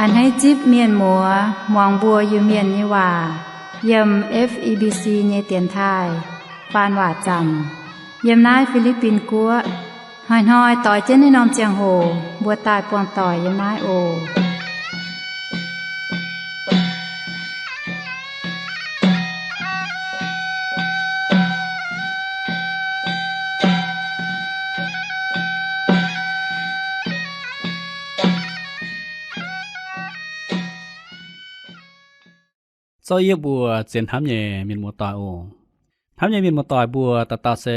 A'hneiv zipv mienh muoz muangx mbuo Iu-Mienh nyei waac yiem F E B C nyei dienx taaih faan waac zaamc yiem naaiv Fi^li^bin Guoqv. Hnoi-hnoi doix jienv naaiv norm ziangh hoc mbuo daaih buangh doic yiem naaiv oc. Zorqv yie mbuo zien hnamv nyei mienh muoz-doic oc. Hnamv nyei mienh muoz-doic mbuo dauh dauh se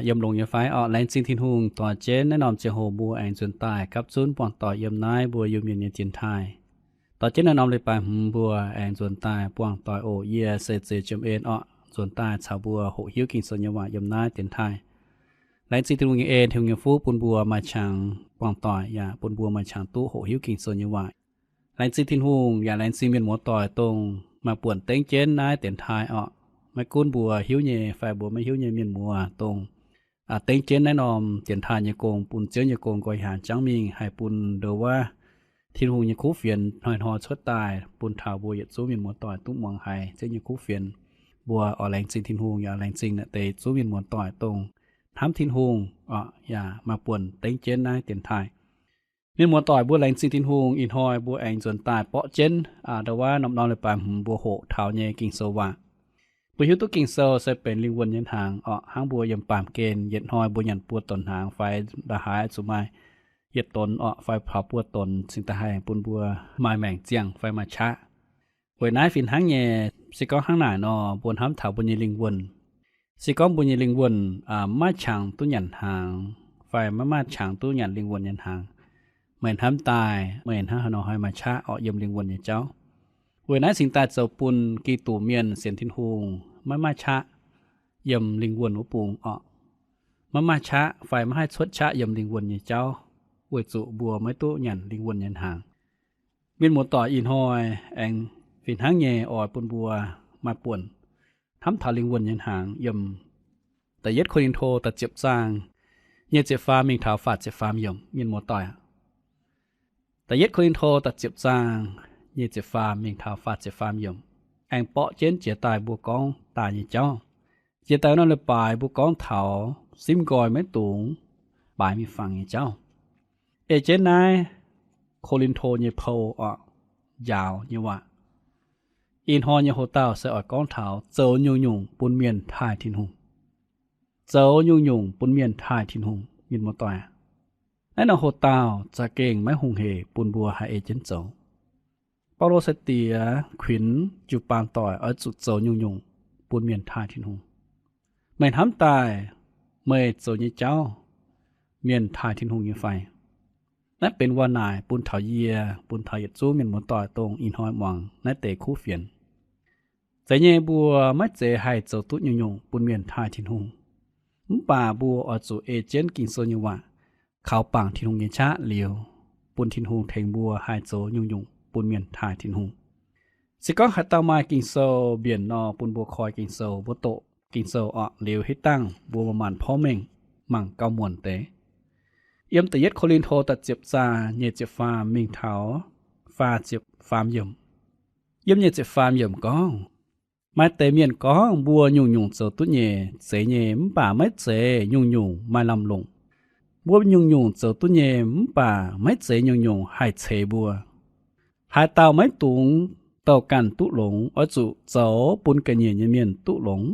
yiem longx nyei fai? Orqc, laengz zingh Tin-Hungh doix jienv naaiv norm ziangh hoc mbuo aengx nzuonx daaih gapv zunv buangh doic yiem naaiv mbuo Iu-Mienh nyei dienx taaih. Doix jienv naaiv norm leiz-baaix hmz mbuo aengx nzuonx daaih buangh doic oc. Yie se Zeix Jiem En orqc, nzuonx daaih caux mbuo hoqc hiuv Ging-Sou nyei waac yiem naaiv dienx taaih. Laengz zingh Tin-Hungh nyei en, Tin-Hungh nyei fuqv bun mbuo maaih qangx buangh doic yaac bun mbuo maaih qangx duqv hoqc hiuv Ging-Sou nyei waac. Laengz zingh Tin-Hungh yaac laengz zingh mienh muoz-doic dongh maaih buonc dengv jienv naaiv dienx taaih orqc. Maiv gunv mbuo hiuv nyei fai mbuo maiv hiuv nyei mienh muoz dongh dengv jienv naaiv norm dienx taaih nyei gong bun Ziouv nyei gong nqoi hiaangx jangv mingh haih bun ndo wuov Tin-Hungh nyei kuv fienx hnoi-hnoi cuotv daaih bun taux mbuo yietc zungv mienh muoz-doic duqv muangx haiz Ziouv nyei kuv fienx. Mbuo oix laengz zingh Tin-Hungh yaac laengz zingh naaiv deix zungv mienh muoz-doic dongh hnamv Tin-Hungh orqc yaac maaih buonc dengv jienv naaiv dienx taaih. Mienh muoz-doic mbuo laengz zingh Tin-Hungh, ih hnoi mbuo aengx nzuonx daaih borqv jienv ndo wuov norm-norm leiz-baaix hmz mbuo hoqc taux nyei Ging-Sou waac. Mbuo hiuv duqv Ging-Sou se benx lingh wuonh nyei hnaangx orqc. Hnangv mbuo yiem baamh gen yietc hnoi mbuo nyanc buo donx hnaangx fai nda'haaix zuqc maaih yietc donx orqc fai taux buo donx cingx daaih haih bun mbuo maaih maengc ziangh fai maaih qaqv. Weic naaiv fih hnangv nyei, se gorngv hnangv naaic nor, mbuo hnamv taux mbuo nyei lingh wuonh. Se gorngv mbuo nyei lingh wuonh maiv maaih qangx duqv nyanc hnaangx fai maiv maaih qangx duqv nyanc lingh wuonh nyei hnaangx, meih hnamv daaih meih hnangv haaix nor haih maaih qaqv orqc yiem lingh wuonh nyei jauv? Weic naaiv cingx daaih zoux bun Giduc mienh sienx Tin-Hungh maiv maaih qaqv yiem lingh wuonh wuov bung orqc. Maiv maaih qaqv fai maiv haih cuotv qaqv yiem lingh wuonh nyei jauv, weic zuqc mbuo maiv duqv nyanc lingh wuonh nyei hnaangx. Mienh muoz-doic, ih hnoi aengx fih hnangv nyei oix bun mbuo maaih buonc hnamv taux lingh wuonh nyei hnaangx yiem Da'yietv Ko^lin^to da'ziepc zaang nyic ziepc faam mingh taux faah ziepc faam yiemc. Mienh muoz-doic, Da'yietv Ko^lin^to da'ziepc zaang nyic ziepc faam mingh taux faah ziepc faam yiemc aengx borqv jienv jiex daaih mbuo gorngv daaih nyei jauv. Jiex daaih norm leiz-baaix mbuo gorngv taux simv nqoi maiv dungx baaix miuc-fangx nyei jauv. Ei jienv naaiv Ko^lin^to nyei pou orqc, njaaux nyei waac. Ih hnoi nyei hoc-dauh se oix gorngv taux zoux nyungc-nyungc bun mienh taaih Tin-Hungh. Zoux nyungc-nyungc bun mienh taaih Tin-Hungh. Mienh muoz-doic, naaiv norm hoc-dauh za'gengh maiv hungh heic bun mbuo haih ei jienv zoux. Baulo sai-diex kuinx jiu-baang doic oix zuqc zoux nyungc-nyungc bun mienh taaih Tin-Hungh. Meih hnamv daaih meih zoux nyei jauv, mienh taaih Tin-Hungh nyei fai? Naaiv benx waac-naaic bun taux yie, bun taux yietc zungv mienh muoz-doic dongh ih hnoi muangx naaiv deix kuv fienx. Zeiz nyei mbuo maiv zeiz haih zoux duqv nyungc-nyungc bun mienh taaih Tin-Hungh. Mv baac mbuo oix zuqc ei jienv Ging-Sou nyei waac, kaux bangc Tin-Hungh nyei qaqv liuz, bun Tin-Hungh tengx mbuo haih zoux nyungc-nyungc bun mienh taaih Tin-Hungh. Se gorngv haaix dauh maaih Ging-Sou mbienc nor, bun mbuo koi Ging-Sou, mbuo doqc Ging-Sou orqc, liuz hitv dangh mbuo manc-manc porv mengh mangc gauh muonc deix. Yiem Da'yietv Ko^lin^to da'ziepc zaang nyic ziepc faam mingh taux faah ziepc faam yiemc. Yiem nyic ziepc faam yiemc gorngv, maaih deix mienh gorngv mbuo nyungc-nyungc zoux duqv nyei, zeiz nyei, mv baac maiv zeiz nyungc-nyungc maaih lamh longc. Mbuo nyungc-nyungc zoux duqv nyei, mv baac maiv zeiz nyungc-nyungc haih ceix mbuo. Haaix dauh maiv dungx douh ganh duqv longx, oix zuqc zoux bun ga'nyiec nyei mienh duqv longx.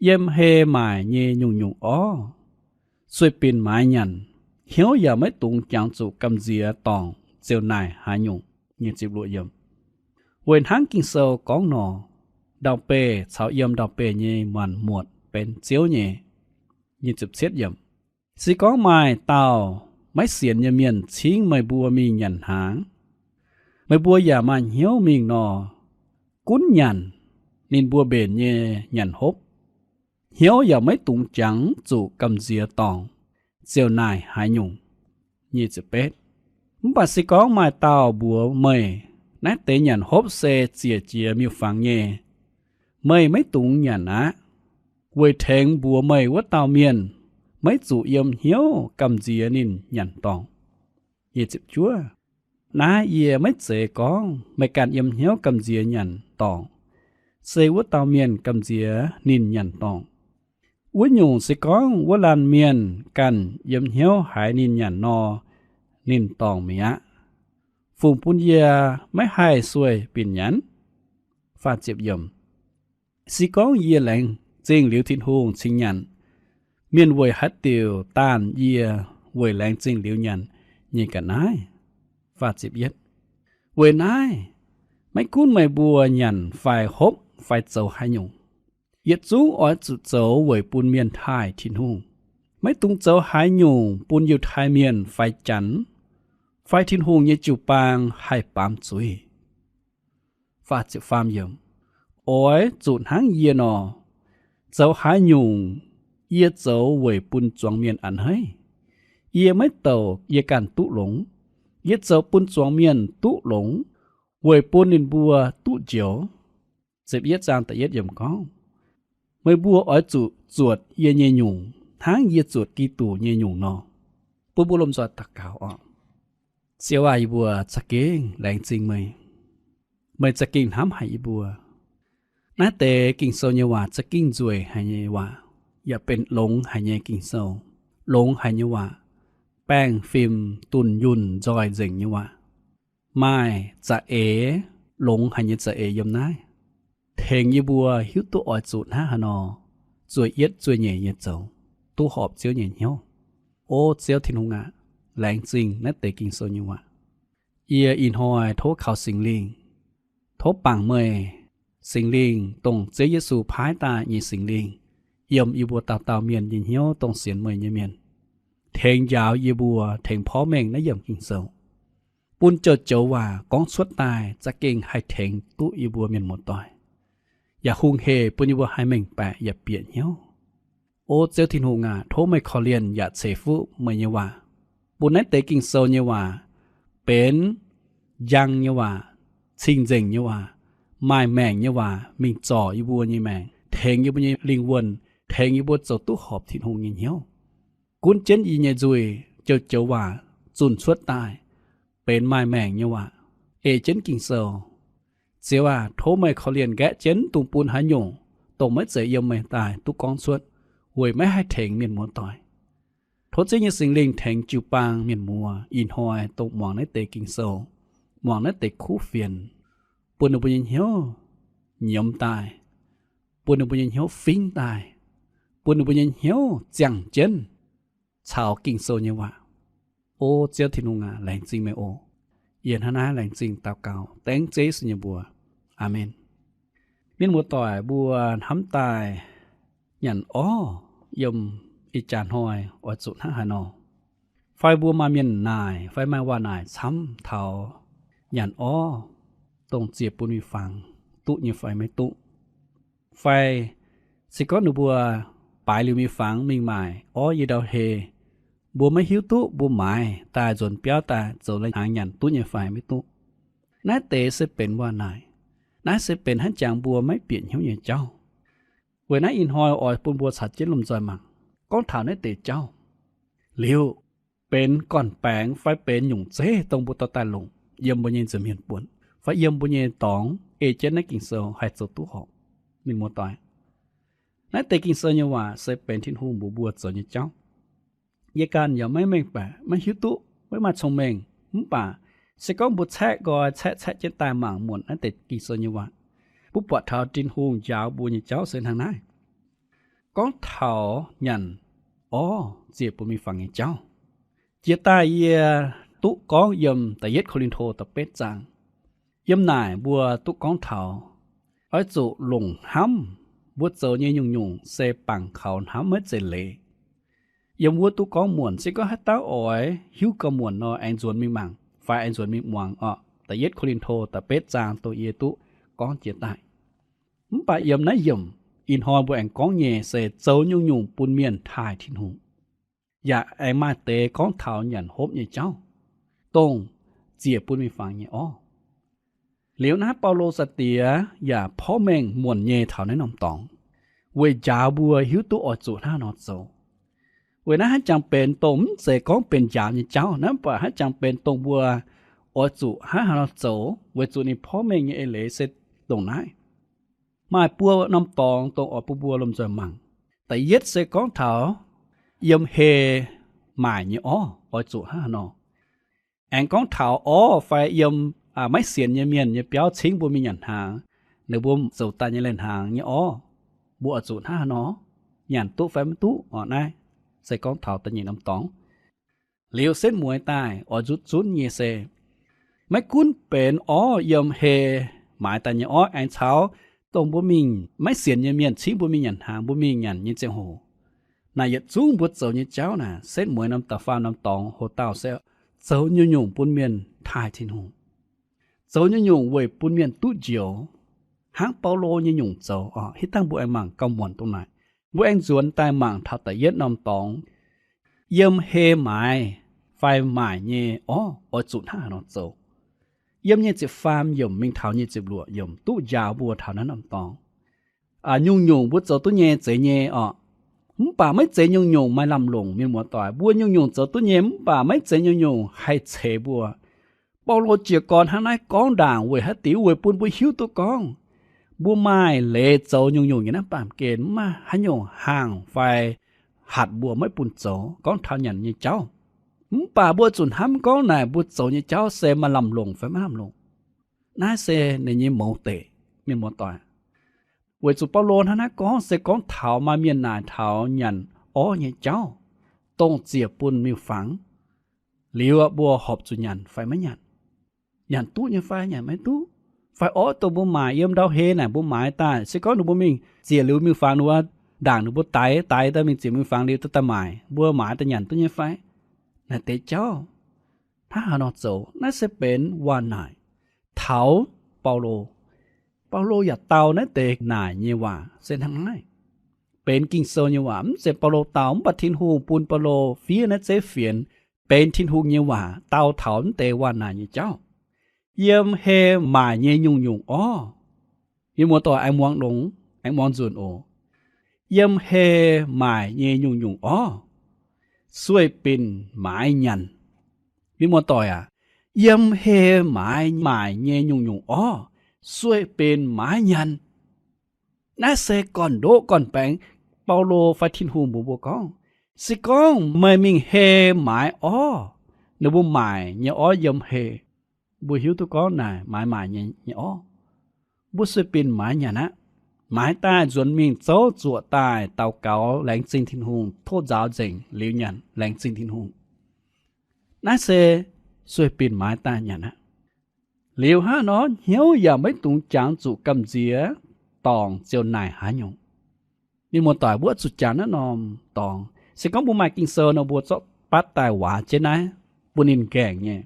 Yiem hei maaic nyei nyungc-nyungc orv, sueih binc maaiz nyanc, hnyouv yaac maiv dungx jangx zuqc gamh nziex dorngc ziouc naaic haaix nyungc. Weic hnangv Ging-Sou gorngv nor, ndau-beih caux yiem ndau-beih nyei maanc muotc benx Ziouv nyei. Se gorngv maaih dauh maiv sienx nyei mienh cingv meih mbuo mingh nyanc hnaangx, meih mbuo yaac maaih hnyouv mingh nor, gunv nyanc ninh mbuo mbenc nyei nyanc hopv. Hnyouv yaac maiv dungx jangx zuqc gamh nziex dorngc ziouc naaic haaix nyungc. Mv baac se gorngv maaih dauh mbuox meih, naaiv deix nyanc hopv se ziec jiex miuc-fangx nyei, meih maiv dungx nyanc aqv, weic tengx mbuox meih wuov dauh mienh maiv zuqc yiem hnyouv gamh nziex ninh nyanc dorngc. Naaiv yie maiv zeiz gorngv meih ganh yiem hnyouv gamh nziex nyanc dorngc. Se wuov dauh mienh gamh nziex ninh nyanc dorngc. Wuov nyungc se gorngv wuov laanh mienh ganh yiem hnyouv haiz ninh nyanc nor, ninh dorngc mi'aqv. Fungc bun yie maiv haih sueih binc nyanc? Se gorngv yie laengz zingh liuz Tin-Hungh cingx nyanc, mienh weic haaix diuc daanh yie weic laengz zingh liuz nyanc nyei ga'naaiv? Weic naaiv, maiv gunv meih mbuo nyanc fai hopv fai zoux haaix nyungc, yietc zungv oix zuqc zoux weic bun mienh taaih Tin-Hungh. Maiv dungx zoux haaix nyungc bun Yiutai Mienh fai Janx fai Tin-Hungh nyei jiu-baang haih baamz zuiz. Oix zuqc hnangv yie nor, zoux haaix nyungc yie zoux weic bun zuangx mienh a'hneiv. Yie maiv douc yie ganh duqv longx. Yie zoux bun zuangx mienh duqv longx, weic bun ninh mbuo duqv njoux. Ziepc yietv zaang da'yietv yiemc gorngv, meih mbuo oix zuqc zuotc yie nyei nyungc, hnangv yie zuotc Giduc nyei nyungc nor. Bun mbuo lomh nzoih daux gaux oc. Ziouv aac, yie mbuo za'gengh laengz zingh meih. Meih za'gengh hnamv haic yie mbuo. Naaiv deix Ging-Sou nyei waac za'gengh nzueic haic nyei waac, yaac benx longx haic nyei Ging-Sou, longx haic nyei waac, baengh fim dunh yunh nzoih nzengc nyei waac. Maaih za'eix, longx haic nyei za'eix yiem naaiv, tengx yie mbuo hiuv duqv oix zuqc hnangv haaix nor zueih yietv zueih nyeic nyei zoux, duqv horpc Ziouv nyei hnyouv. O Ziouv Tin-Hungh aac, laengz zingh naaiv deix Ging-Sou nyei waac. Yie ih hnoi tov kaux Singx Lingh, tov bangc meih, Singx Lingh, dongh Ziouv Yesu paaiv daaih nyei Singx Lingh, yiem yie mbuo dauh dauh mienh nyei hnyouv, dongh sienx meih nyei mienh, tengx njaaux yie mbuo, tengx porv mengh naaiv yiemc Ging-Sou, bun joux-joux waac gorngv cuotv daaih za'gengh haih tengx duqv yie mbuo mienh muoz-doic, yaac hungh hec bun yie mbuo haih mengh baeqc yaac bieqc hnyouv. O Ziouv Tin-Hungh aac, tov meih korv-lienh yaac ceix fuqv meih nyei waac, bun naaiv deix Ging-Sou nyei waac benx njang nyei waac, cing-nzengc nyei waac, maaih maengc nyei waac, mingh zorc yie mbuo nyei maengc, tengx yie mbuo nyei lingh wuonh, tengx yie mbuo zoux duqv horpc Tin-Hungh nyei hnyouv. Gunv jienv yie nyei nzuih, joux-joux waac zunh cuotv daaih benx maaih maengc nyei waac, ei jienv Ging-Sou. Ziouv aac, tov meih korv-lienh nqaeqv jienv dungx bun haaix nyungc, dongh maiv zeiz yiem meih daaih duqv gorngv cuotv, weic maiv haih tengx mienh muoz-doic. Tov Ziouv nyei Singx Lingh tengx jiu-baang mienh muoz ih hnoi dongh muangx naaiv deix Ging-Sou, muangx naaiv deix kuv fienx, bun ninh mbuo nyei hnyouv nyiemz daaih, bun ninh mbuo nyei hnyouv fingv daaih, bun ninh mbuo nyei hnyouv ziangh jienv caux Ging-Sou nyei waac. O Ziouv Tin-Hungh aac, laengz zingh meih oc. Yie hnangv naaiv laengz zingh daux gaux dengv Ziouv Yesu nyei mbuox. Aamen. Mienh muoz-doic, mbuo hnamv daaih nyanc orv yiem ih jaax hnoi oix zuqc hnangv haaix nor? Fai mbuo maaih mienh naaic fai maaih waac naaic camv taux nyanc orv, dongh ziec bun miuc-fangx duqv nyei fai maiv duqv? Fai se gorngv ninh mbuo baaix liuz miuc-fangx mingh maaic orv yiem ndau hei, mbuo maiv hiuv duqv mbuo maaiz daaih nzuonx biauv daaih zoux lai-hnaangx nyanc duqv nyei fai maiv duqv? Naaiv deix se benx waac naaic. Naaiv se benx hnangv jangx mbuo maiv bieqc hnyouv nyei jauv. Weic naaiv ih hnoi oix bun mbuo caux jienv lomh nzoih mangc gorngv taux naaiv deix jauv. Liuz benx gorn-baengx fai benx nyungc zeiv dongh mbuo dorh daaih longc yiem mbuo nyei nza'hmien buonc fai yiem mbuo nyei dorngx ei jienv naaiv Ging-Sou haih zoux duqv horpc. Mienh muoz-doic, naaiv deix Ging-Sou nyei waac se benx Tin-Hungh mbuox mbuo zoux nyei jauv. Yie ganh yaac maiv mengh baeqc, maiv hiuv duqv, maiv maaih cong-mengh. Mv baac se gorngv mbuo caeqv nqoi caeqv caeqv jienv daaih mangc muonc naaiv deix Ging-Sou nyei waac, mbuo buatc taux Tin-Hungh njaaux mbuo nyei jauv se hnangv naaiv. Gorngv taux nyanc orv ziec bun miuc-fangx nyei jauv, jiex daaih yie duqv gorngv yiem da'yietv Ko^lin^to da'betv zaang. Yiem naaic mbuo duqv gorngv taux oix zuqc longc hnamv. Mbuo zoux nyei nyungc-nyungc se bangc kaux hnamv maiv zeiz leiz. Yiem wuov duqv gorngv muonc, se gorngv haaix dauh oix hiuv gauh muonc nor, aengx nzuonx mingh mangc fai aengx nzuonx mingh muangx oc. Da'yietv Ko^lin^to da'betv zaang dongh yie duqv gorngv jiex daaih. Mv baac yiem naaiv yiemc ih hnoi mbuo aengx gorngv nyei se zoux nyungc-nyungc bun mienh taaih Tin-Hungh. Yaac aengx maaih deix gorngv taux nyanc hopv nyei jauv, dongh ziec bun miuc-fangx nyei orv. Liuz naaiv Baulo sai-diex yaac porv mengh muonc nyei taux naaiv norm dorngx, weic njaaux mbuo hiuv duqv oix zuqc hnangv nor zoux. Weic naaiv hnangv jangx benx dongh mv zeiz gorngv benx njaaux nyei jauv, naaiv mv baac hnangv jangx benx dongh mbuo oix zuqc hnangv haaix nor zoux, weic zuqc ninh porv mengh nyei eix leiz se dongh naaiv. Maaih buo norm dorngx dongh oix bun mbuo lomh nzoih mangc. Da'yietv se gorngv taux yiem hei maaic nyei orv oix zuqc hnangv haaix nor. Aengx gorngv taux orv fai yiem maiv sienx nyei mienh nyei biauv cingv mbuo mingh nyanc hnaangx, ninh mbuo zoux daaih nyei leiz-hnaangx nyei orv, mbuo oix zuqc hnangv haaix nor, nyanc duqv fai maiv duqv orqc. Naaiv se gorngv taux da'nyeic norm dorngx. Liuz setv mueiz daaih oix nzutv zunv nyei se, maiv gunv benx orv yiem hei maaiz daaih nyei orv, aengx caux dongh mbuo mingh maiv sienx nyei mienh cingv mbuo mingh nyanc hnaangx, mbuo mingh nyanc nyei ziangh hoc, naaic yietc zungv mbuo zoux nyei jauv naaic, setv mueiz norm da'faam norm dorngx hoc dauh se zoux nyungc-nyungc bun mienh taaih Tin-Hungh, zoux nyungc-nyungc weic bun mienh duqv njoux, hnangv Baulo nyei nyungc zoux oc. Hitv dangh mbuo aengx mangc gauh muonc dongh naaic. Mbuo aengx nzuonx daaih mangc taux da'yietv norm dorngx, yiem hei maaiz fai maaic nyei orv oix zuqc hnangv haaix nor zoux. Yiem nyic ziepc faam yiemc mingh taux nyic ziepc luoqc yiemc duqv njaaux mbuo taux naaiv norm dorngx. Nyungc-nyungc mbuo zoux duqv nyei, zeiz nyei oc. Mv baac maiv zeiz nyungc-nyungc maaih lamh longc, mienh muoz-doic. Mbuo nyungc-nyungc zoux duqv nyei, mv baac maiv zeiz nyungc-nyungc haih ceix mbuo. Baulo jiez gorn hnangv naaiv gorngv ndaangc weic haaix diuc? Weic bun mbuo hiuv duqv gorngv mbuo maaih leiz zoux nyungc-nyungc nyei naaiv baamh gen, mv maaih haaix nyungc haangh fai hatc mbuo maiv bun zoux gorngv taux nyanc nyei jauv. Mv baac mbuo zuqc hnamv gorngv naaic mbuo zoux nyei jauv se maaih lamh longc fai maiv lamh longc. Naaiv se ninh nyei mouz deic, mienh muoz-doic. Weic zuqc Baulo hnangv naaiv gorngv se gorngv taux maaih mienh naaic taux nyanc orv nyei jauv, dongh ziec bun miuc-fangx, liuz mbuo horpc zuqc nyanc fai maiv nyanc, nyanc duqv nyei fai nyanc maiv duqv, fai orv dongh mbuo maaic yiem ndau hei naaic mbuo maaiz daaih, se gorngv ninh mbuo mingh ziec liuz miuc-fangx ninh mbuo ndaangc ninh mbuo daix, daix daaih mingh ziec miuc-fangx liuz daaih maaic, mbuo maaiz daaih nyanc duqv nyei fai? Naaic deix jauv hnangv haaix nor zoux? Naaiv se benx waac-naaic taux Baulo. Baulo yaac dau naaiv deix naaic nyei waac se hnangv naaiv. Benx Ging-Sou nyei waac, mv zeiz Baulo dau, mv baac Tin-Hungh bun Baulo fiev naaiv zeiv fienx benx Tin-Hungh nyei waac dau taux mv deix waac-naaic nyei jauv. Yiem hei maaic nyei nyungc-nyungc orv. Mienh muoz-doic aengx muangx longx, aengx muangx nzunc oc. Yiem hei maaic nyei nyungc-nyungc orv sueih binc maaiz nyanc. Mienh muoz-doic aac, yiem hei maaiz maaic nyei nyungc-nyungc orv sueih binc maaiz nyanc. Naaiv se gorn-ndoqv gorn-baengx Baulo fai Tin-Hungh mbuox mbuo gorngv, se gorngv meih mingh hei maaiz orv, ninh mbuo maaic nyei orv yiem hei, mbuo hiuv duqv gorngv naaic maaiz maaic nyei, nyei orv, mbuo sueih binc maaiz nyanc aqv. Maaiz daaih nzuonx mingh zouv zuoqc daaih daux gaux laengz zingh Tin-Hungh, tov nzaaux nzengc liuz nyanc laengz zingh Tin-Hungh. Naaiv se sueih binc maaiz daaih nyanc aqv. Liuz hnangv nor hnyouv yaac maiv dungx jangx zuqc gamh nziex dorngc ziouc naaic haaix nyungc. Mienh muoz-doic, mbuo zuqc jangx naaiv norm dorngx. Se gorngv mbuo maaih Ging-Sou nor, mbuo zorqv batv daaih waaz jienv naaiv bun ninh nqaengc nyei.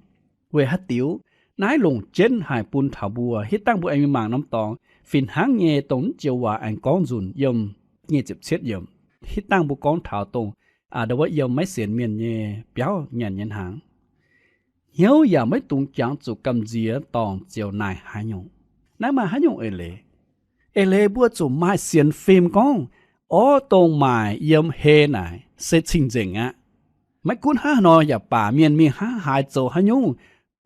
Weic haaix diuc? Naaiv longc jienv haic bun taux mbuo. Hitv dangh mbuo aengx mingh mangc norm dorngx fih hnangv nyei dongh naaiv joux waac aengx gorngv nzunc yiem nyic ziepc cietv yiemc. Hitv dangh mbuo gorngv taux dongh ndo wuov yiem maiv sienx mienh nyei biauv nyanc nyei hnaangx. Hnyouv yaac maiv dungx jangx zuqc gamh nziex dorngc ziouc naaic haaix nyungc. Naaiv maaih haaix nyungc eix leiz? Eix leiz mbuo zuqc maaih sienx fim gorngv orv dongh maaic yiem hei naaic se cing-nzengc aqv. Maiv gunv hnangv haaix nor yaac baac, mienh mingh hnangv haaix zoux haaix nyungc,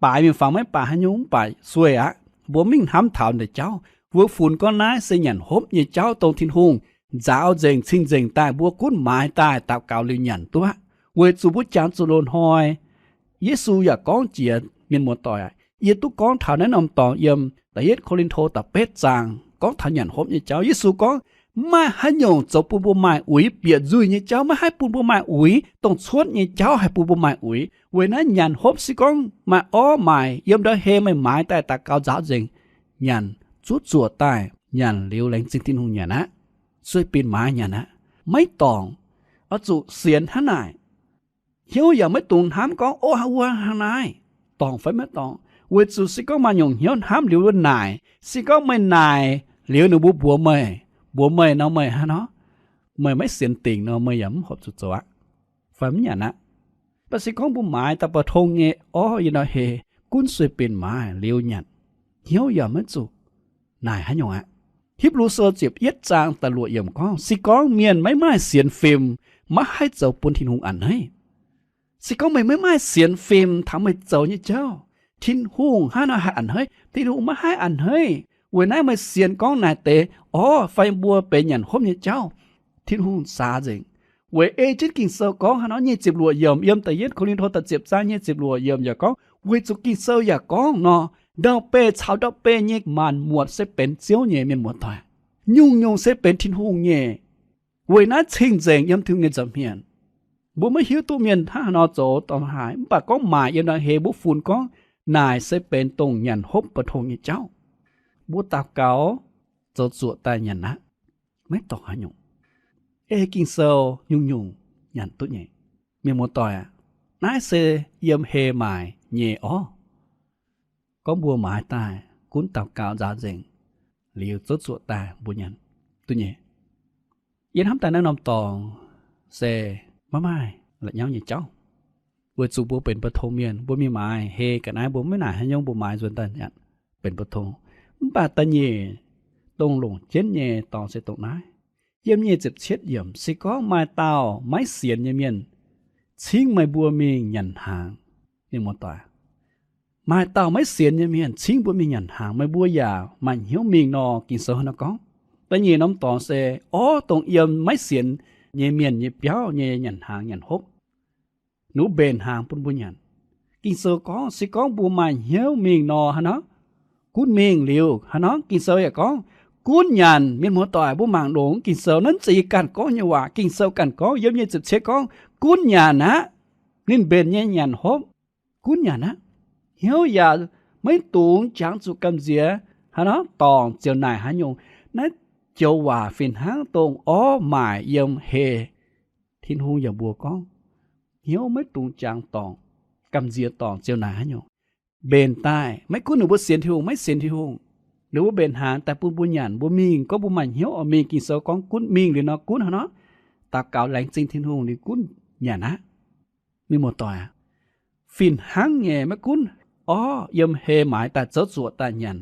baaix miuc-fangx maiv baaix haaix nyungc, mv baac sueih aqv. Mbuo mingh hnamv taux naaiv deix jauv, mbuo funx gorngv naaiv se nyanc hopv nyei jauv dongh Tin-Hungh nzaaux nzengc cing-nzengc daaih mbuo gunv maaiz daaih daux gaux liuz nyanc duqv aqv. Weic zuqc mbuo jangx zuqc loz-hnoi Yesu yaac gorngv jiex, mienh muoz-doic aac, yie duqv gorngv taux naaiv norm dorngx yiem da'yietv Ko^lin^to da'betv zaang gorngv taux nyanc hopv nyei jauv. Yesu gorngv, maiv maaih haaix nyungc zoux bun mbuo maaih uix, bieqc nzuih nyei jauv maiv haih bun mbuo maaih uix, dongh cuotv nyei jauv haih bun mbuo maaih uix. Weic naaiv nyanc hopv se gorngv maaih orv maaic yiem ndau hei, meih maaiz daaih daux gaux nzaaux nzengc nyanc, zuov zuoqc daaih nyanc liuz laengz zingh Tin-Hungh nyanc aqv. Sueih binc maaiz nyanc aqv. Maiv dorngc. Oix zuqc sienx hnangv naaic. Hnyouv yaac maiv dungx hnamv gorngv, ov, wuov hnangv naaiv dorngc fai maiv dorngc. Weic zuqc se gorngv maaih nyungc hnyouv hnamv liuz wuov naaic, se gorngv meih naaic liuz ninh mbuo mbuox meih, mbuox meih nor meih hnangv nor, meih maiv sienx dingc nor meih yaac mv horpc zuqc zoux aqv, fai mv nyanc aqv. Mv baac se gorngv mbuo maaiz daaih ba'tong nyei orv yiem ndau hei, gunv sueih binc maaiz liuz nyanc, hnyouv yaac maiv zuqc naaic haaix nyungc aqv. Hipv^lu Sou ziepc yietv zaang da'luoqc yiemc gorngv, se gorngv mienh maiv maaih sienx fim, maiv haih zoux bun Tin-Hungh a'hneiv. Se gorngv meih maiv maaih sienx fim taux meih zoux nyei jauv, Tin-Hungh hnangv nor haih a'hneiv? Tin-Hungh maiv haih a'hneiv. Weic naaiv meih sienx gorngv naaic deix orv fai mbuo benx nyanc hopv nyei jauv, Tin-Hungh saax nzengc. Weic ei jienv Ging-Sou gorngv hnangv nor, nyic ziepc luoqc yiemc, yiem da'yietv Ko^lin^to da'ziepc zaang nyic ziepc luoqc yiemc yaac gorngv, weic zuqc Ging-Sou yaac gorngv nor, ndau-beih caux ndau-beih nyei maanc muotc se benx Ziouv nyei. Mienh muoz-doic, nyungc-nyungc se benx Tin-Hungh nyei. Weic naaiv cing-nzengc yiem Tin-Hungh nyei nza'hmien. Mbuo maiv hiuv duqv mienh hnangv haaix nor zoux dorngc haaix, mv baac gorngv maaic yiem naaiv heh mbuo funx gorngv naaic se benx dongh nyanc hopv ba'tongx nyei jauv. Mbuo daux gaux zoux zuoqc daaih nyanc aqv, maiv dorngc haaix nyungc. Ei Ging-Sou nyungc-nyungc nyanc duqv nyei. Mienh muoz-doic aac, naaiv se yiem heh maaic nyei orv. Gorngv mbuo maaiz daaih gunv daux gaux nzaaux nzengc liuz zouv zuoqc daaih mbuo nyanc duqv nyei. Yie hnamv daaih naaiv norm dorngx se maiv maaih la'nyauv nyei jauv, weic zuqc mbuo benx ba'tongx mienh, mbuo mingh maaiz heh ga'naaiv mbuo maiv naaic haaix nyungc, mbuo maaiz nzuonx daaih nyanc benx ba'tongx. Mv baac da'nyeic dongh longc jienv nyei dorngx se dongh naaiv. Yiem nyic ziepc cietv yiemc, se gorngv maaih dauh maiv sienx nyei mienh cingv meih mbuo mingh nyanc hnaangx, mienh muoz-doic, maaih dauh maiv sienx nyei mienh cingv mbuo mingh nyanc hnaangx, meih mbuo yaac maaih hnyouv mingh nor, Ging-Sou hnangv nor gorngv. Da'nyeic norm dorngx se orv dongh yiem maiv sienx nyei mienh nyei biauv nyei nyanc hnaangx nyanc hopv, ninh mbuo mbenc hnaangx bun mbuo nyanc. Ging-Sou gorngv se gorngv mbuo maaih hnyouv mingh nor, hnangv nor gunv mingh liuz, hnangv nor Ging-Sou yaac gorngv gunv nyanc. Mienh muoz-doic, mbuo mangc longx, Ging-Sou naaiv maiv zeiz yie ganh gorngv nyei waac. Ging-Sou ganh gorngv yiem nyic ziepc cietv gorngv gunv nyanc aqv. Ninh mbenc nyei nyanc hopv gunv nyanc aqv. Hnyouv yaac maiv dungx jangx zuqc gamh nziex, hnangv nor dorngc ziouc naaic haaix nyungc. Naaiv joux waac fih hnangv dongh orv maaic yiem heh. Tin-Hungh yaac mbuox gorngv hnyouv maiv dungx jangx dorngc, gamh nziex dorngc ziouc naaic haaix nyungc. Mbenc daaih, maiv gunv ninh mbuo sienx Tin-Hungh maiv sienx Tin-Hungh, ninh mbuo mbenc hnaangx daaih bun mbuo nyanc. Mbuo mingh, gorngv mbuo maaih hnyouv oix mingh, Ging-Sou gorngv gunv mingh liuz nor, gunv hnangv nor daux gaux laengz zingh Tin-Hungh liuz gunv nyanc aqv. Mienh muoz-doic aac, fih hnangv nyei, maiv gunv orv yiem heh maaiz daaih zouv zuoqc daaih nyanc,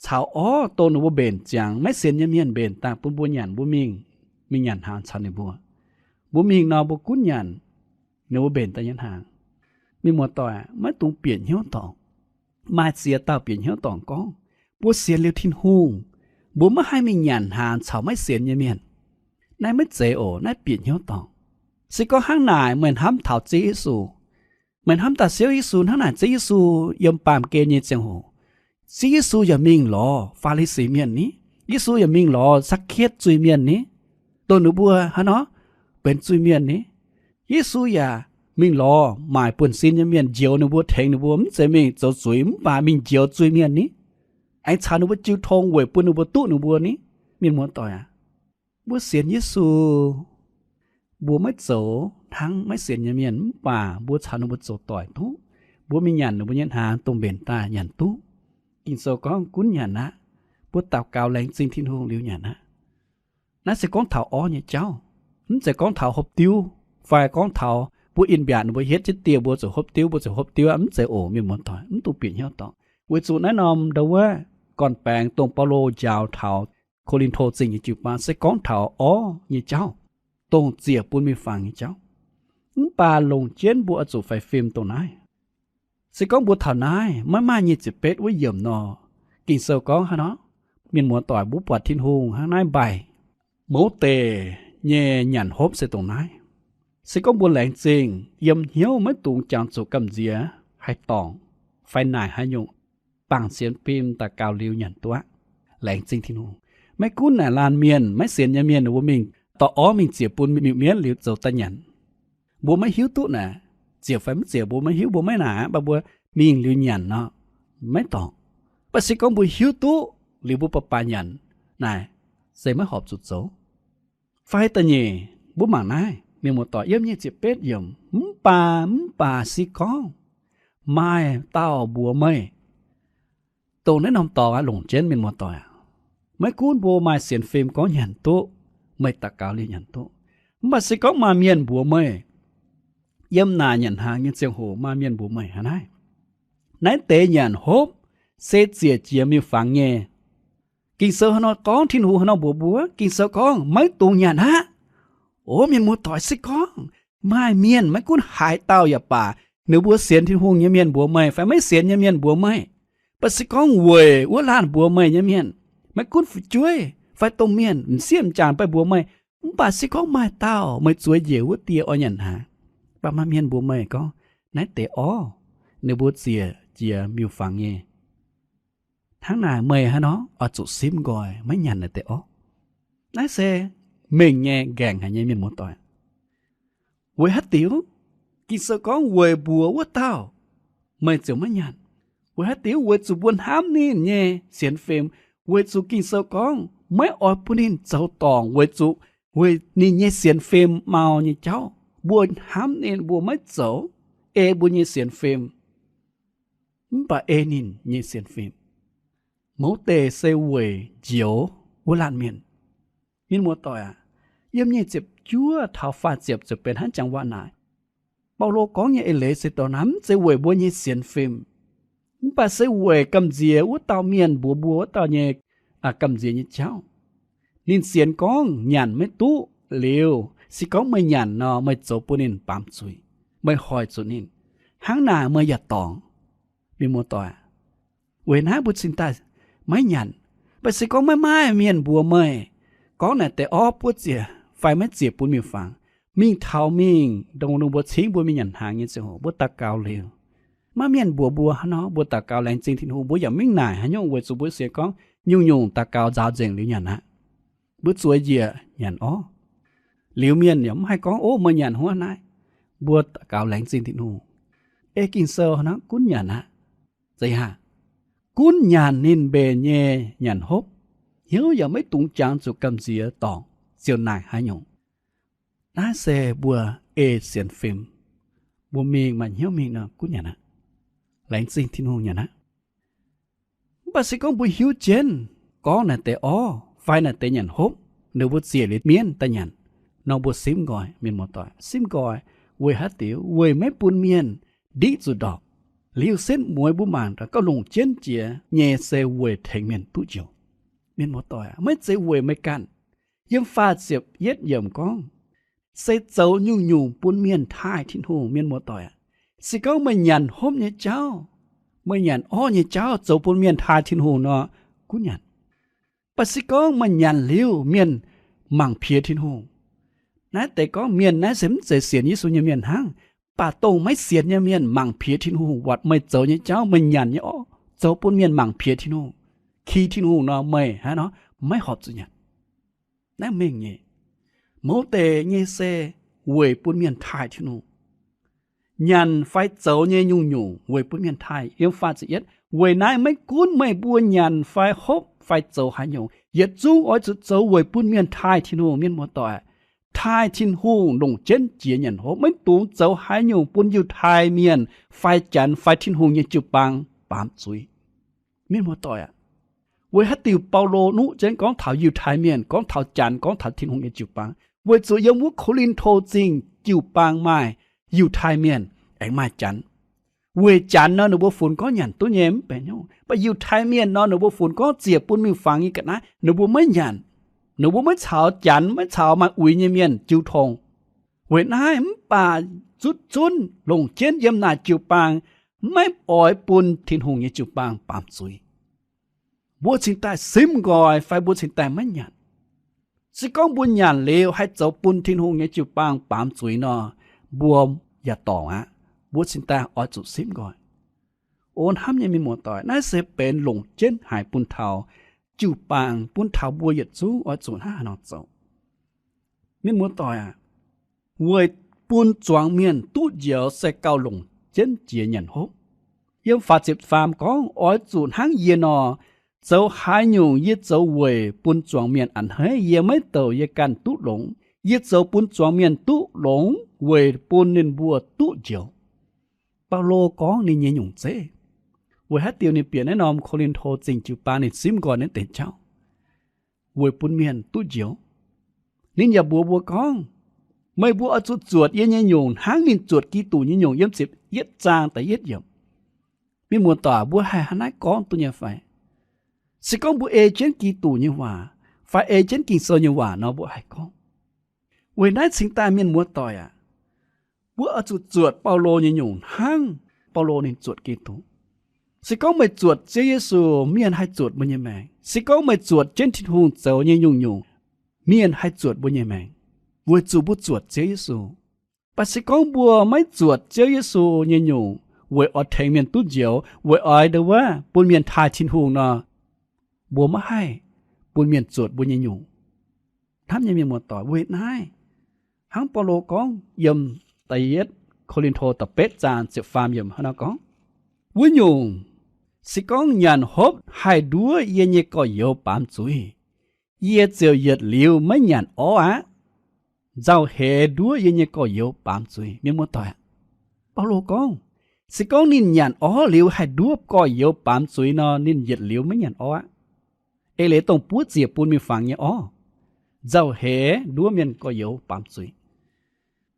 caux orv dongh ninh mbuo mbenc ziangx, maiv sienx nyei mienh mbenc daaih bun mbuo nyanc, mbuo mingh, mingh nyanc hnaangx caux ninh mbuo. Mbuo mingh nor mbuo gunv nyanc ninh mbuo mbenc daaih nyei hnaangx. Mienh muoz-doic, maiv dungx bieqc hnyouv dorngc. Maaih ziex dauh bieqc hnyouv dorngc gorngv, mbuo sienx liuz Tin-Hungh, mbuo maiv haih mingh nyanc hnaangx caux maiv sienx nyei mienh. Naaiv maiv zeiz oc. Naaiv bieqc hnyouv dorngc. Se gorngv hnangv naaic, meih hnamv taux Ziouv Yesu, meih hnamv daaih Ziouv Yesu hnangv naaic, Ziouv Yesu yiem baamh gen nyei ziangh hoc, Ziouv Yesu yaac mingh lorz Faa^li^si Mienh ni. Yesu yaac mingh lorz Sakc^ketv zuiz-mienh ni, dongh ninh mbuo hnangv nor benx zuiz-mienh ni. Yesu yaac mingh lorz maaic buonv-sin nyei mienh, njoux ninh mbuo, tengx ninh mbuo, mv zeiz mingh zoux zuiz, mv baac mingh njoux zuiz-mienh ni, aengx caux ninh mbuo jiu tong weic bun ninh mbuo duqv ninh mbuo ni. Mienh muoz-doic aac, mbuo sienx Yesu, mbuo maiv zoux hnangv maiv sienx nyei mienh, mv baac mbuo caux ninh mbuo zoux doic duqv. Mbuo mingh nyanc ninh mbuo nyei hnaangx dongh mbenc daaih nyanc duqv. Ging-Sou gorngv gunv nyanc aqv. Mbuo daux gaux laengz zingh Tin-Hungh liuz nyanc aqv. Naaiv se gorngv taux orv nyei jauv. Mv zeiz gorngv taux hopv diuv, fai gorngv taux mbuo in-mbiaatc ninh mbuo hietv jienv dieh mbuo zuqc hopv diuv, mbuo zuqc hopv diuv aqv. Mv zeiz oc, mienh muoz-doic, mv dungx bieqc hnyouv dorngc. Weic zuqc naaiv norm ndau wuov gorn-baengx dongh Baulo njaaux taux Ko^lin^to Zingh nyei jiu-baang se gorngv taux orv nyei jauv, dongh ziec bun miuc-fangx nyei jauv. Mv baac longc jienv mbuo oix zuqc faix fim dongh naaiv. Se gorngv mbuo taux naaiv maiv maaih nyic ziepc betv wuov yiemc nor, Ging-Sou gorngv hnangv nor, mienh muoz-doic, mbuo buatc Tin-Hungh hnangv naaiv mbaih. Mouz deic nyei nyanc hopv se dongh naaiv. Se gorngv mbuo laengz zingh yiem hnyouv, maiv dungx jangx zuqc gamh nziex haih dorngc fai naaic haaix nyungc, bangc sienx fim daaih gauh liuz nyanc duqv aqv. Laengz zingh Tin-Hungh. Maiv gunv naaic laanh mienh, maiv sienx nyei mienh ninh mbuo mingh dorh orv mingh ziec bun miuc-mienv liuz zoux daaih nyanc. Mbuo maiv hiuv duqv naaic, ziec fai mv ziec mbuo maiv hiuv, mbuo maiv naaic aqv, mv baac mbuo mingh liuz nyanc nor, maiv dorngc. Mv baac se gorngv mbuo hiuv duqv liuz mbuo baac baac nyanc, naaic se maiv horpc zuqc zoux. Fai da'nyeic, mbuo mangc naaiv, mienh muoz-doic, yiem nyic ziepc betv yiemc, mv baac, mv baac se gorngv maaih dauh mbuox meih, dongh naaiv norm dorngx aqv, longc jienv, mienh muoz-doic aac, maiv gunv mbuo maaih sienx fim gorngv nyanc duqv, meih daux gaux liuz nyanc duqv, mv baac se gorngv maaih mienh mbuox meih, yiem naaic nyanc hnaangx nyei ziangh hoc maaih mienh mbuox meih hnangv naaiv, naaiv deix nyanc hopv se ziec jiex miuc-fangx nyei. Ging-Sou hnangv nor gorngv, Tin-Hungh hnangv nor mbuox mbuo. Ging-Sou gorngv maiv dungx nyanc aqv. O mienh muoz-doic, se gorngv maaih mienh, maiv gunv haaix dauh yaac baac, Ninh mbuo sienx Tin-Hungh nyei mienh mbuox meih fai maiv sienx nyei mienh mbuox meih. Mv baac se gorngv weic wuov laanh mbuox meih nyei mienh, maiv gunv fu'jueiv fai domh mienh m'sieqv m'jangc beiv mbuox meih, mv baac se gorngv maaih dauh meih zueiz njiec wuov dieh oix nyanc hnaangx, mv baac maaih mienh mbuox meih gorngv, naaiv deix orv, ninh mbuo ziec jiex miuc-fangx nyei. Hnangv naaic meih hnangv nor oix zuqc simv nqoi maiv nyanc naaiv deix orv. Naaiv se mengh nyei, nqaengc haic nyei, mienh muoz-doic. Weic haaix diuc? Ging-Sou gorngv weic mbuox wuov dauh, meih ziouc maiv nyanc. Weic haaix diuc? Weic zuqc mbuo hnamv ninh nyei sienx fim. Weic zuqc Ging-Sou gorngv maiv oix bun ninh zoux dorngc, weic zuqc weic ninh nyei sienx fim mau nyei jauv. Mbuo hnamv ninh, mbuo maiv zoux ei mbuo nyei sienx fim, mv baac ei ninh nyei sienx fim. Mouz deic se weic njoux wuov laanh mienh. Mienh muoz-doic aac, yiem nyic ziepc juov taux faah ziepc ziouc benx hnangv jangx waac naaic. Baulo gorngv nyei eix leiz se dongh naaiv, mv zeiz weic mbuo nyei sienx fim, mv baac se weic gamh nziex wuov dauh mienh mbuox mbuo wuov dauh nyei gamh nziex nyei jauv. Ninh sienx gorngv nyanc maiv duqv liuz, se gorngv meih nyanc nor, meih zoux bun ninh baamz zuiz, meih hoic zuqc ninh. Hnangv naaic meih yaac dorngc. Mienh muoz-doic, weic naaiv mbuo cingx daaih maiv nyanc. Mv baac se gorngv maiv maaih mienh mbuox meih gorngv naaic deix orv buov ziec fai maiv ziec bun miuc-fangx, mingh taux mingh dongh ninh mbuo cingv mbuo mingh nyanc hnaangx nyei ziangh hoc, mbuo daux gaux liuz, maiv mienh mbuox mbuo hnangv nor, mbuo daux gaux laengz zingh Tin-Hungh, mbuo yaac mingh naaic haaix nyungc, weic zuqc mbuo sienx gorngv nyungc-nyungc daux gaux nzaaux nzengc liuz nyanc aqv. Mbuo zueiz njiec nyanc orv. Liuz mienh yaac mv haih gorngv, ov, meih nyanc huov naaiv. Mbuo daux gaux laengz zingh Tin-Hungh. Ei Ging-Sou hnangv, gunv nyanc aqv. Zeiz haac? Gunv nyanc ninh mbenc nyei nyanc hopv, hnyouv yaac maiv dungx jangx zuqc gamh nziex dorngc ziouc naaic haaix nyungc. Naaiv se mbuo ei sienx fim, mbuo mingh maaih hnyouv mingh nor gunv nyanc aqv. Laengz zingh Tin-Hungh nyanc aqv. Mv baac se gorngv mbuo hiuv jienv gorngv naaic deix orv fai naaic deix nyanc hopv, ninh mbuo ziec liuz mienv daaih nyanc nor, mbuo simv nqoi, mienh muoz-doic, simv nqoi. Weic haaix diuc? Weic maiv bun mienh ndiqv zuqc ndorpc. Liuz setv mueiz mbuo mangc gauh longc jienv jiex nyei se weic tengx mienh duqv njoux. Mienh muoz-doic, maiv zeiz weic meih ganh. Yiem faah ziepc yietv yiemc gorngv, se zoux nyungc-nyungc bun mienh taaih Tin-Hungh. Mienh muoz-doic, se gorngv meih nyanc hopv nyei jauv, meih nyanc orv nyei jauv zoux bun mienh taaih Tin-Hungh nor, gunv nyanc. Mv baac se gorngv meih nyanc liuz mienh mangc piex Tin-Hungh, naaiv deix gorngv mienh naaiv se mv zeiz sienx Yesu nyei mienh hnangv. Mv baac dongh maiv sienx nyei mienh mangc piex Tin-Hungh, buatc meih zoux nyei jauv, meih nyanc nyei orv zoux bun mienh mangc piex Tin-Hungh, ki Tin-Hungh nor, meih hnangv nor maiv horpc zuqc nyanc. Naaiv mengh nyei. Mouz deic nyei se weic bun mienh taaih Tin-Hungh. Nyanc fai zoux nyei nyungc-nyungc weic bun mienh taaih. Yiem faah ziepc yietv, weic naaiv maiv gunv meih mbuo nyanc fai hopv fai zoux haaix nyungc, yietc zungv oix zuqc zoux weic bun mienh taaih Tin-Hungh. Mienh muoz-doic, taaih Tin-Hungh longc jienv jiex nyanc hopv, maiv dungx zoux haaix nyungc bun Yiutai Mienh fai Janx fai Tin-Hungh nyei jiu-baang baamz zuiz. Mienh muoz-doic aac, weic haaix diuc Baulo nuqv jienv gorngv taux Yiutai Mienh, gorngv taux Janx, gorngv taux Tin-Hungh nyei jiu-baang? Weic zuqc yiem wuov Ko^lin^to Zingh jiu-baang maaih Yiutai Mienh, aengx maaih Janx. Weic Janx nor, ninh mbuo funx gorngv nyanc duqv nyei mv benx hnyouv, mv baac Yiutai Mienh nor, ninh mbuo funx gorngv ziec bun miuc-fangx nyei ga'naaiv ninh mbuo maiv nyanc. Ninh mbuo maiv caux Janx, maiv caux maaih uix nyei mienh jiu tong. Weic naaiv mv baac zutv zunv longc jienv yiem naaic jiu-baang maiv oix bun Tin-Hungh nyei jiu-baang baamz zuiz. Mbuo cingx daaih simv nqoi fai mbuo cingx daaih maiv nyanc. Se gorngv mbuo nyanc liuz haih zoux bun Tin-Hungh nyei jiu-baang baamz zuiz nor, mbuo yaac dorngc aqv. Mbuo cingx daaih oix zuqc simv nqoi. O hnamv nyei mienh muoz-doic, naaiv se benx longc jienv haic bun taux jiu-baang, bun taux mbuo yietc zungv oix zuqc hnangv haaix nor zoux. Mienh muoz-doic aac, weic bun zuangx mienh duqv njoux se gauh longc jienv jiex nyanc hopv. Yiem faah ziepc faam gorngv, oix zuqc hnangv yie nor, zoux haaix nyungc yie zoux weic bun zuangx mienh a'hneiv, yie maiv douc yie ganh duqv longx. Yie zoux bun zuangx mienh duqv longx weic bun ninh mbuo duqv njoux. Baulo gorngv ninh nyei nyungc zeiv. Weic haaix diuc ninh bieqc naaiv norm Ko^lin^to Zingh jiu-baang ninh simv nqoi naaiv deix jauv? Weic bun mienh duqv njoux. Ninh yaac mbuox mbuo gorngv, meih mbuo oix zuqc zuotc yie nyei nyungc hnangv ninh zuotc Giduc nyei nyungc, yiem ziepc yietv zaang da'yietv yiemc. Mienh muoz-doic, mbuo haih hnangv naaiv gorngv duqv nyei fai? Se gorngv mbuo ei jienv Giduc nyei waac fai ei jienv Ging-Sou nyei waac nor, mbuo haih gorngv. Weic naaiv cingx daaih mienh muoz-doic aac, Mbuo oix zuqc zuotc Baulo nyei nyungc hnangv Baulo ninh zuotc Giduc. Se gorngv meih zuotc Ziouv Yesu, mienh haih zuotc mbuo nyei maengc. Se gorngv meih zuotc jienv Tin-Hungh zoux nyei nyungc-nyungc, mienh haih zuotc mbuo nyei maengc, weic zuqc mbuo zuotc Ziouv Yesu. Mv baac se gorngv mbuo maiv zuotc Ziouv Yesu nyei nyungc weic oix tengx mienh duqv njoux, weic oix ndongc wuov bun mienh taaih Tin-Hungh nor, mbuo maiv haih bun mienh zuotc mbuo nyei nyungc. Hnamv nyei mienh muoz-doic, weic naaiv, hnangv Baulo gorngv yiem da'yietv Ko^lin^to da'betv zaang ziepc faam yiemc hnangv naaiv gorngv, wuov nyungc, se gorngv nyanc hopv haih nduov yie nyei gorx-youz baamz zuiz, yie ziouc yietc liuz maiv nyanc orv aqv. Nzauh heix nduov yie nyei gorx-youz baamz zuiz. Mienh muoz-doic, Baulo gorngv, se gorngv ninh nyanc orv liuz haih nduov gorx-youz baamz zuiz nor, ninh yietc liuz maiv nyanc orv aqv. Eix leiz dongh buov ziec bun miuc-fangx nyei orv, nzauh heix nduov mienh gorx-youz baamz zuiz.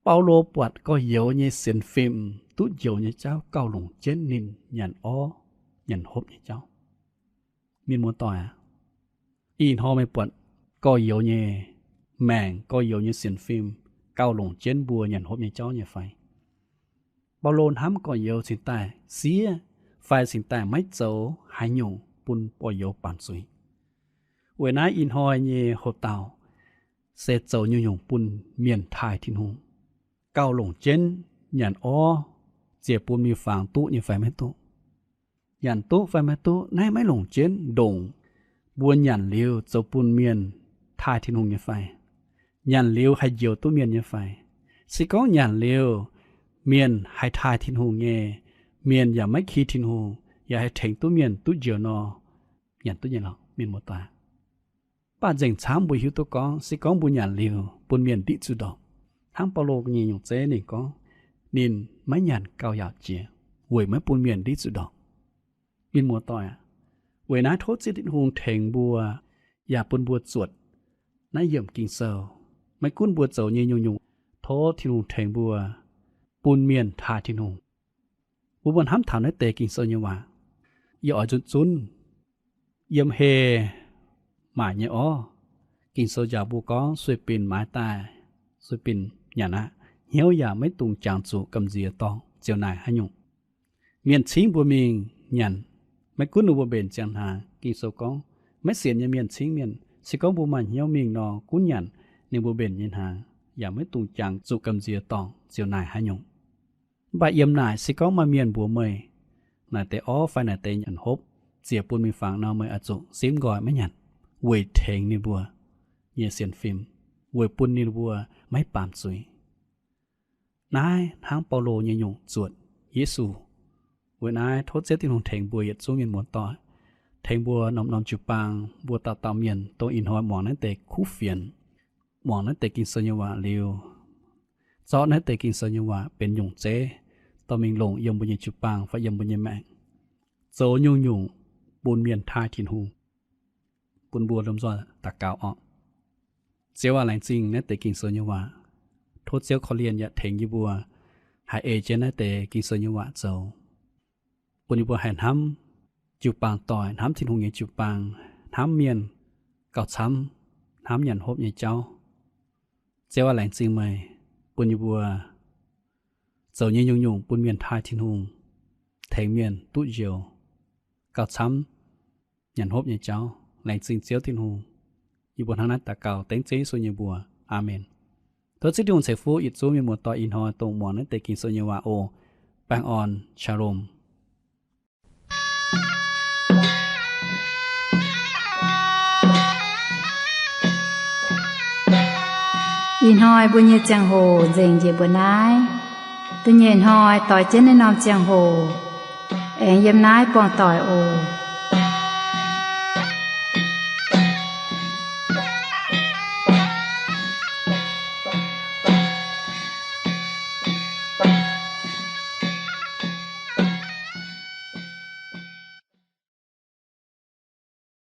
Baulo buatc gorx-youz nyei sienx fim duqv njoux nyei jauv gauh longc jienv ninh nyanc orv nyanc hopv nyei jauv. Mienh muoz-doic aac, ih hnoi meih buatc gorx-youz nyei maengc, gorx-youz nyei sienx fim gauh longc jienv mbuo nyanc hopv nyei jauv nyei fai? Baulo hnamv gorx-youz cingx daaih siev fai cingx daaih maiv zoux haaix nyungc bun gorx-youz baamz zuiz. Weic naaiv ih hnoi nyei hoc-dauh se zoux nyungc-nyungc bun mienh taaih Tin-Hungh, gauh longc jienv nyanc orv ziec bun miuc-fangx duqv nyei fai maiv duqv? Nyanc duqv fai maiv duqv, naaiv maiv longc jienv ndongc mbuo nyanc liuz zoux bun mienh taaih Tin-Hungh nyei fai, nyanc liuz haih njoux duqv mienh nyei fai. Se gorngv nyanc liuz mienh haih taaih Tin-Hungh nyei, mienh yaac maiv ki Tin-Hungh, yaac haih tengx duqv mienh duqv njoux nor, nyanc duqv nyei lorqc, mienh muoz-doic. Mv baac nzengc camv mbuo hiuv duqv gorngv se gorngv mbuo nyanc liuz bun mienh ndiqv zuqc ndorpc, hnangv Baulo nyei nyungc zeiv ninh gorngv, ninh maiv nyanc gauh yaauc jiex weic maiv bun mienh ndiqv zuqc ndorpc. Mienh muoz-doic aac, weic naaiv tov Ziouv Tin-Hungh tengx mbuo, yaac bun mbuo zuotc naaiv yiemc Ging-Sou. Maiv gunv mbuo zoux nyei nyungc-nyungc, tov Tin-Hungh tengx mbuo bun mienh taaih Tin-Hungh. Mbuo mbuo hnamv taux naaiv deix Ging-Sou nyei waac, yie oix nzunc zunv. Yiem heh maaic nyei orv, Ging-Sou njaaux mbuo gorngv sueih binc maaiz daaih, sueih binc nyanc aqv. Hnyouv yaac maiv dungx jangx zuqc gamh nziex dorngc ziouc naaic haaix nyungc. Mienh cingv mbuo mingh nyanc, maiv gunv ninh mbuo mbenc ziangh hnaangx. Ging-Sou gorngv, maiv sienx nyei mienh cingv mienh, se gorngv mbuo maaih hnyouv mingh nor, gunv nyanc ninh mbuo mbenc nyei hnaangx, yaac maiv dungx jangx zuqc gamh nziex dorngc ziouc naaic haaix nyungc. Mv baac yiem naaic se gorngv maaih mienh mbuox meih, naaic deix orv fai naaic deix nyanc hopv ziec bun miuc-fangx nor, meih oix zuqc simv nqoi maiv nyanc, weic tengx ninh mbuo nyei sienx fim, weic bun ninh mbuo maiv baamz zuiz. Naaiv hnangv Baulo nyei nyungc zuotc Yesu. Weic naaiv tov Ziouv Tin-Hungh tengx mbuo yietc zungv mienh muoz-doic, tengx mbuo norm-norm jiu-baang, mbuo dauh dauh mienh dongh ih hnoi muangx naaiv deix kuv fienx, muangx naaiv deix Ging-Sou nyei waac liuz, zorqv naaiv deix Ging-Sou nyei waac benx nyungc zeiv dorh mingh longc yiem mbuo nyei jiu-baang fai yiem mbuo nyei maengc, zoux nyungc-nyungc bun mienh taaih Tin-Hungh. Bun mbuo lomh nzoih daux gaux orqc. Ziouv aac, laengz zingh naaiv deix Ging-Sou nyei waac. Tov Ziouv korv-lienh yaac tengx yie mbuo haih ei jienv naaiv deix Ging-Sou nyei waac zoux, bun yie mbuo haih hnamv jiu-baang doic, hnamv Tin-Hungh nyei jiu-baang, hnamv mienh, gauh camv hnamv nyanc hopv nyei jauv. Ziouv aac, laengz zingh meih bun yie mbuo zoux nyei nyungc-nyungc bun mienh taaih Tin-Hungh, tengx mienh duqv njoux, gauh camv nyanc hopv nyei jauv. Laengz zingh Ziouv Tin-Hungh. Yie mbuo hnangv naaiv daux gaux dengv Ziouv Yesu nyei mbuox. Aamen. Tov Ziouv Tin-Hungh ceix fuqv yietc zungv mienh muoz-doic ih hnoi dongh muangx naaiv deix Ging-Sou nyei waac oc. Baengh orn, Shalom. Ih hnoi mbuo nyei ziangh hoc nzengc njiec mbuo naaiv. Da'nyeic hnoi doix jienv naaiv norm ziangh hoc aengx yiem naaiv buangh doic oc.